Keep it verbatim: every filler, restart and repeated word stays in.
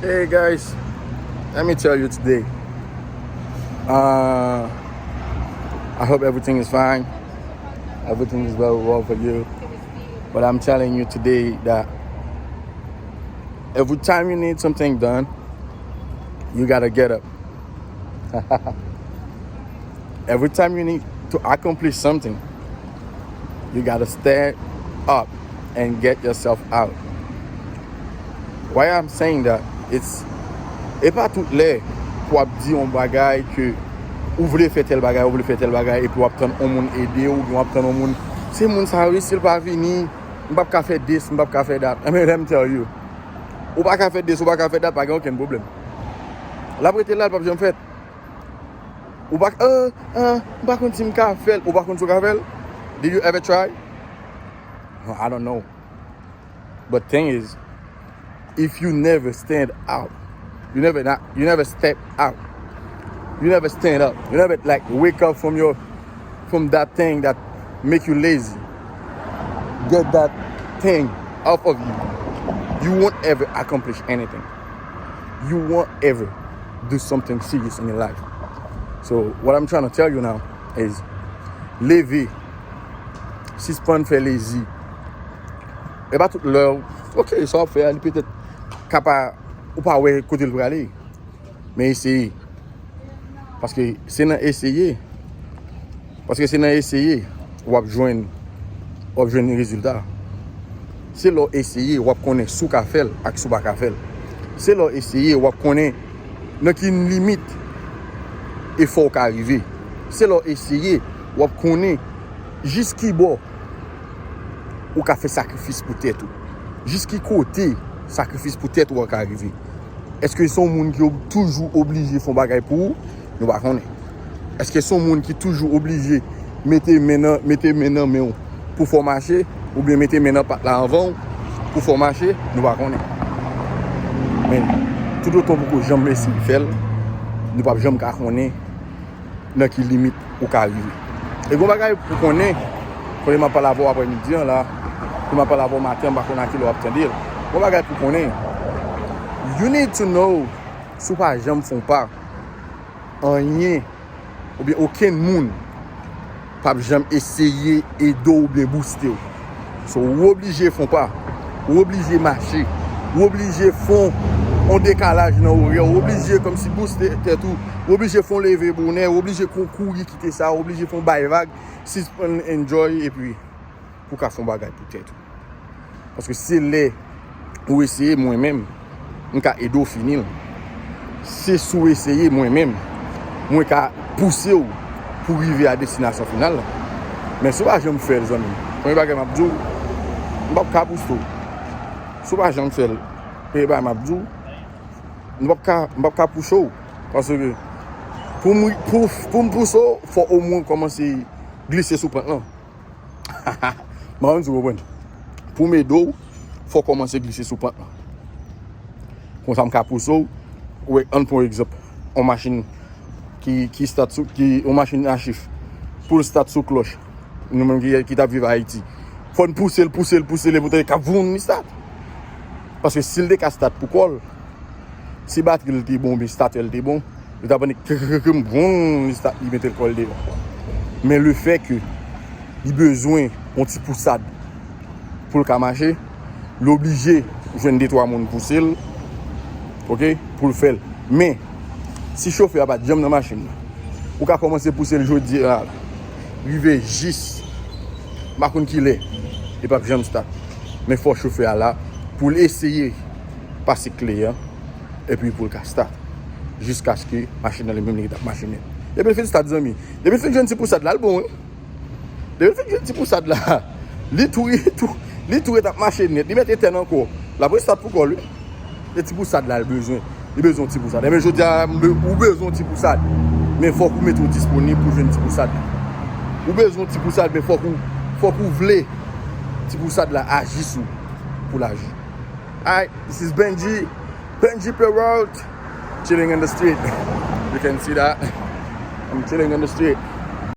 Hey guys, let me tell you today. Uh, I hope everything is fine. Everything is well, well for you. But I'm telling you today that every time you need something done, you gotta get up. Every time you need to accomplish something, you gotta stand up and get yourself out. Why I'm saying that? It's, e pa tout lè pou w ap di yon bagay ke ou vle fè tèl bagay, ou vle fè tèl bagay, epi w ap tann yon moun ede w, oubyen w ap tann yon moun, se moun sa wi, si l pa vini, m p ap ka fè this, m p ap ka fè that. Let me tell you, ou pa ka fè this, ou pa ka fè that, pa gen okenn pwoblèm. L ap rete la, l p ap janm fèt. Ou pa, uh, uh, m pa konn si m ka fè l. Ou pa konn si w ka fè l? Did you ever try? I don't know. But thing is, if you never stand out, you never not, you never step out, you never stand up, you never like wake up from your from that thing that make you lazy. Get that thing off of you. You won't ever accomplish anything. You won't ever do something serious in your life. So what I'm trying to tell you now is leve, sispann fè lezi. E pa tout lè, ok, sa w ap fè a, li petèt ka pa, ou pa wè kote l prale. Men eseye. Paske se nan eseye. Paske se nan eseye w ap jwenn, w ap jwenn rezilta. Se lè w eseye w ap konnen si w ka fè l ak si w pa ka fè l. Se lè w eseye w ap konnen nan ki limit efò w ka rive. Se lè w eseye w ap konnen jis ki bò ou ka fè sakrifis pou tèt ou. Jis ki kote sakrifis pou tèt ou an ka rive. Èske se yon moun ki ob- toujou oblije fè yon bagay pou ou? Nou pa konnen. Èske se yon moun ki toujou oblije mete men nan, mete men nan men w pou fè w mache, oubyen mete men nan pat la anvan w pou fè w mache? Nou pa konnen. Men, toutotan poko janm eseye fè l, nou p ap janm ka konnen nan ki limit ou ka rive. E gon bagay pou konnen, kote m ap pale avè w aprè midi an la, kote m ap pale avè w maten an, m pa konnen a ki lè w ap tande l. Gon bagay pou konnen, you need to know, si w pa janm fè yon pa, anyen, oubyen okenn moun p ap janm eseye ede w oubyen booste w. So, ou oblije fè yon pa, ou oblije mache, ou oblije fè yon dekalaj nan orè, ou oblije kòmsi booste tèt ou, ou oblije fè yon leve bonè, ou oblije kou- kouri kite sa, ou oblije fè yon bay vag, sispann enjoy, epi pou w ka fè yon bagay pou tèt ou. Paske se lè ou eseye, mwen menm, m ka ede w fini l. Se si w eseye, mwen menm, mwen ka pouse w pou rive a destinasyon final la. Men si w pa janm fè l, zanmi m, premye bagay m ap di w, m p ap ka pouse w. Si w pa janm fè l, premye bagay m ap di w, m p ap ka, m p ap ka pouse w. Paske pou m, pou, pou m pouse w, fò omwen w kòmanse glise sou pant lan. M pa konn si w konprann. Pou m ede w, fò w kòmanse glise sou pant lan. Konsa m ka pouse w. Ou wè, ann pran yon egzanp. Yon machin ki, ki stat sou, ki, yon machin a chif. Pou l stat sou klòch. Nou menm ki, ki t ap viv Ayiti. Fò n pouse l, pouse l, pouse l, epi w tande k ap voum, li stat. Paske si l te ka stat pou kò l, si batri l te bon, oubyen statè l te bon, li t ap annik krkrkrkm, voum, li stat, li mete l kò l devan. Men lefètke li bezwen yon ti pousad pou l ka mache, li oblije jwenn de twa moun pouse l, ok, pou l fè l. Men, si chofè a pa t janm nan machin nan, ou ka kòmanse pouse l jodi a, rive jis, m pa konn kilè, li p ap janm stat. Men fò chofè a la pou l eseye pase kle an, epi pou l ka stat. Jiskaske machin nan li menm li t ap mache nèt. Depi l fin stat, zanmi, depi l fin jwenn ti pousad la, l bon, wi. Depi l fin jwenn ti pousad la, li tou, li tou, li tou ret ap mache nèt. Li mete tèn ankò. L ap restat pou kò l, wi. E ti pousad la, l bezwen. Li bezwen yon ti pousad. Enben, jodi a, m be- ou bezwen yon ti pousad. Men fòk ou mete w disponib pou jwenn ti pousad la. Ou bezwen yon ti pousad, men fòk ou, fòk ou vle ti pousad la aji sou pou l aji. Alright, this is Benji. Benji Peralt. Chilling in the street. You can see that. I'm chilling in the street.